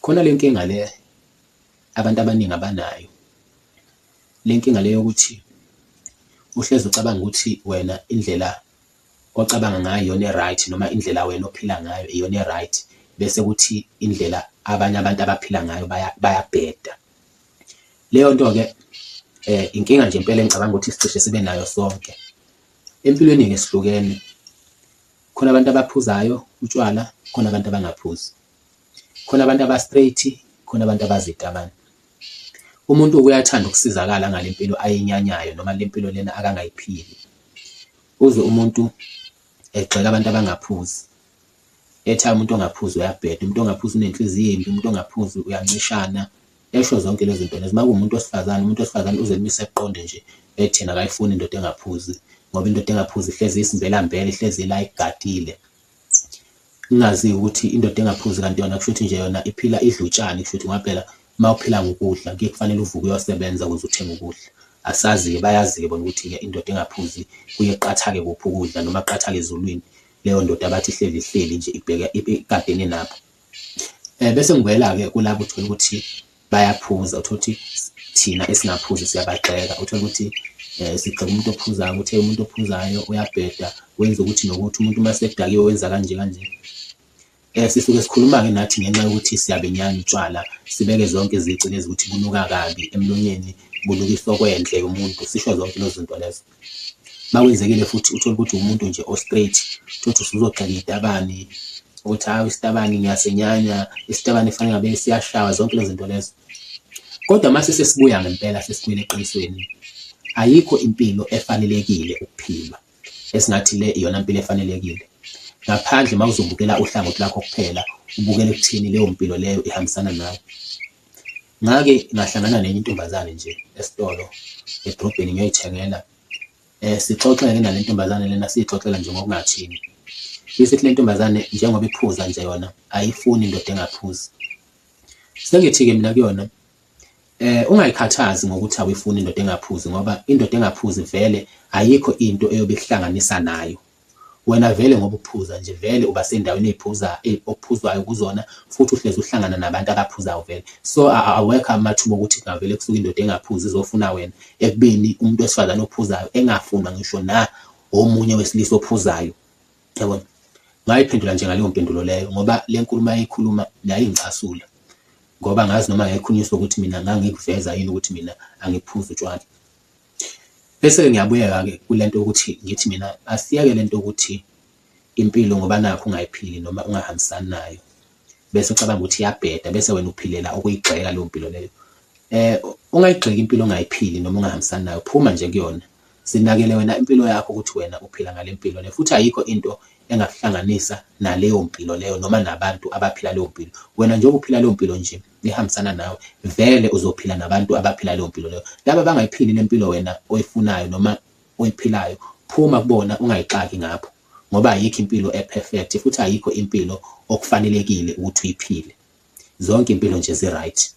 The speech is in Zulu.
Khona le nkinga le abantu abaningi abanayo, le nkinga le yokuthi uhlezi ucabanga ukuthi wena indlela ocabanga ngayo iyona e-right noma indlela wena ophila ngayo iyona e-right, bese kuthi indlela abanye abantu abaphila ngayo bayabheda. Leyo nto-ke inkinga nje impela engicabanga ukuthi sicishe sibe nayo sonke. Empilweni-ke sihlukene, khona abantu abaphuzayo utshwala, khona abantu abangaphuzi. Khona abantu aba-straight, khona abantu abazitabane. Umuntu uyathanda ukusizakala ngale mpilo ayinyanyayo noma le mpilo lena akangayiphili. Uzwe umuntu egxeka abantu abangaphuzi, ethi hhayi umuntu ongaphuzi uyabheda, umuntu ongaphuzi unenhliziyo embi, umuntu ongaphuzi uyancishana, esho zonke lezo zinto lezo. Uma kuwumuntu wesifazane, umuntu wesifazane uze emise eqonde nje ethi yena akayifuni indoda engaphuzi ngoba indoda engaphuzi ihlezi iyisimbelambela, ihlezi ila ikugadile. Ngingazi ukuthi indoda engaphuzi kanti yona kushuthi nje yona iphila idla utshani kushuthi ngoba phela uma uphila ngokudla kuye kufanele uvuke uyosebenza ukuze uthenge ukudla. Asazi-ke bayazi-ke bona ukuthi-ke indoda engaphuzi kuye kuqathake kuphi ukudla noma kuqathake ezulwini leyo ndoda abathi ihleli ihleli nje ibheke igadene nabo. Bese ngibuyela-ke kulabo uthole ukuthi bayaphuza, uthole ukuthi thina esingaphuzi siyabagxeka, uthole ukuthi sigxeka umuntu ophuzayo ukuthi umuntu ophuzayo uyabheda, wenza ukuthi nokuthi umuntu uma esedakiwe wenza kanje kanje. Sisuke sikhuluma-ke nathi ngenxa yokuthi siyabenyanya utshwala, sibeke zonke izici lezi ukuthi bunuka kabi emlonyeni, bunukisa okwendle yomuntu, sisho zonke lezo zinto lezo. Makwenzekile futhi uthole ukuthi umuntu nje o-straight, uthole ukuthi usuzogxeka itabani, ukuthi hawu isitabani ngiyasenyanya, isitabani kufanele ngabe siyashawa, zonke lezo zinto lezo. Kodwa mase sesibuya ngempela sesibuyela eqinisweni, ayikho impilo efanelekile ukuphilwa, esingathi le iyona mpilo efanelekile. Ngaphandle uma uzobukela uhlangothi lwakho kuphela, ubukele ekutheni leyo mpilo leyo ihambisana nawe. Ngake ngahlangana nenye intombazane nje esitolo edrobheni ngiyoyithengela. Sixoxe-ke nale ntombazane lena siyixoxela nje ngokungathini. Isithi le ntombazane njengoba iphuza nje yona ayifuni indoda engaphuzi. Sengithi-ke mina kuyona ungayikhathazi ngokuthi awuyifuni indoda engaphuzi ngoba indoda engaphuzi vele ayikho into eyobe ikuhlanganisa nayo. Wena vele ngoba uphuza nje vele uba sendaweni ey'phuza okuphuzwayo kuzona futhi uhlezi uhlangana nabantu abaphuzayo vele. So awekho amathuba okuthi kungavele kusuke indoda engaphuzi izofuna wena ekubeni umuntu wesifazane ophuzayo engafunwa ngisho na omunye wesilisa ophuzayo. Yabona? Ngayiphendula nje ngaleyo mpendulo leyo ngoba le nkulumo ayeyikhuluma yayingicasula ngoba ngazi noma yayikhulunyiswa ukuthi mina ngangikuveza yini ukuthi mina angiphuzi utshwala. Bese-ke ngiyabuyeka-ke kule nto yokuthi ngithi mina asiyeke le nto yokuthi impilo ngoba nakhu ungayiphili noma ungahambisani nayo bese ucabanga ukuthi iyabheda bese wena uphilela ukuyigxeka leyo mpilo leyo. Ungayigxeki impilo ongayiphili noma ongahambisani nayo, phuma nje kuyona. Zinakele wena impilo yakho ukuthi wena uphila ngale mpilo le futhi ayikho into engakuhlanganisa naleyo mpilo leyo noma nabantu abaphila leyo mpilo. Wena njengoba uphila leyo mpilo nje ihambisana nawe, vele uzophila nabantu abaphila leyo mpilo leyo. Laba abangayiphili le mpilo wena oyifunayo noma oyiphilayo, phuma kubona ungayixaki ngapho ngoba ayikho impilo e-perfect futhi ayikho impilo okufanelekile ukuthi uyiphile. Zonke impilo nje zi-right.